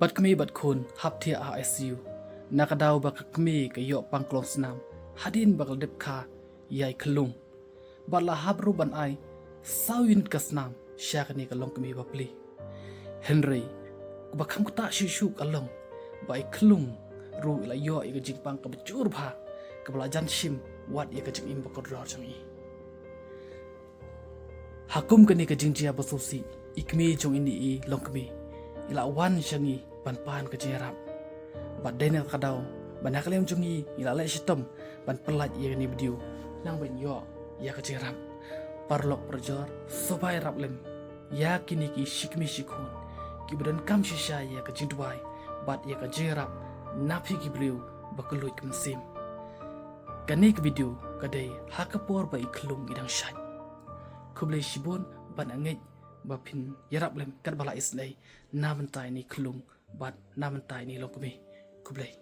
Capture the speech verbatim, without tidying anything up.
Bad kmie bad khun hap thiah ha I C U. Na ka daw ba ka kmie ka ïoh pang klong snam hadien ba ka la dep kha ïa i khyllung. Bad la hap ruh ban ai saw unit ka snam sha kane ka longkmie bapli. Hynrei ba kham ktah shuh shuh ka long ba i khyllung ruh i la ïoh ïa ka jingpang kaba jur bha, kaba la jan shim wat ïa ka jingim ba kordor jong i. Ha kum kane ka jingjia ba sngewsih, i kmie jong ine i longkmie i la wan sha ngi ban pan ka jingïarap. Bad dei na ka daw ba na ka liang jong ngi ngi la leh shitom ban pyllait ïa kane video nang ban ïoh ïa ka jingïarap. Paralok parajor, sngewbha ïarap lem ïa kine ki shikmie shikhun kiba donkam shisha ïa ka jingduwai bad ïa ka jingïarap na phi ki briew ba kylluid ka mynsiem. Kane ka video ka dei ha ka por ba i khyllung i dang shait. Khublei shibun bad nga ngeit ba phin ïarap lem katba la isynei na bynta ine i khyllung bad na bynta ine i longkmie. Khublei.